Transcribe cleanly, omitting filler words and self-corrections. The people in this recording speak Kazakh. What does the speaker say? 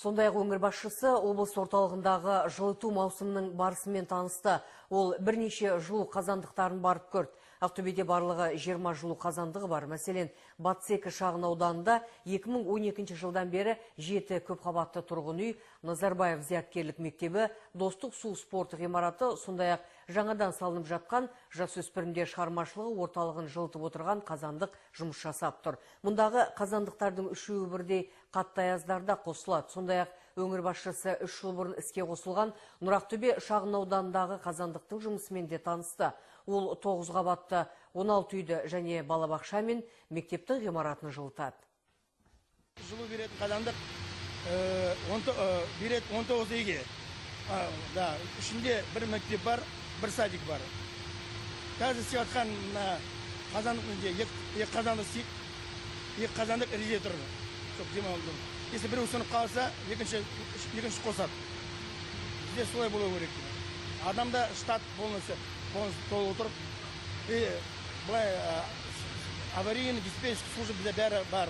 Сондай-ақ өңір басшысы облыс орталығындағы жылыту маусымының барысымен танысты. Ол бірнеше жылу қазандықтарын барып көрді. Ақтөбеде барлығы 20 жылу қазандығы бар. Мәселен, Батыс 2 шағын ауданында 2012 жылдан бері 7 көпқабатты тұрғын үй, Назарбаев зияткерлік мектебі, Достық су спорты ғимараты, сондай-ақ жаңадан салынып жатқан жасөспірімдер шығармашылығы орталығын жылытып отырған қазандық жұмыс жасап тұр. Мұндағы қазандықтардың үшеуі бірдей қатты аяздарда қосылады. Сондай-ақ өңір басшысы 3 жыл бұрын іске қосылған Нұрақтөбе шағын ауданындағы қазандықтың жұмысымен де танысты. Ол 9 қабатты 16 үйді және балабақша мен мектептің ғимаратын жылытады. Жылу беретін қазандық береді 19 үйге. Да, ішінде бір мектеп бар, бір садик бар. Қазір істеп жатқан мына қазандықтың екі қазандық істейді, екі қазандық іреже тұр. Сол демалды. Если біреу сынып қалса, екінші қосады. Бізде солай болу керек. Адамда штат полностью толып отырып, и былай аварийный диспетчерский служба бізде бәрі бар.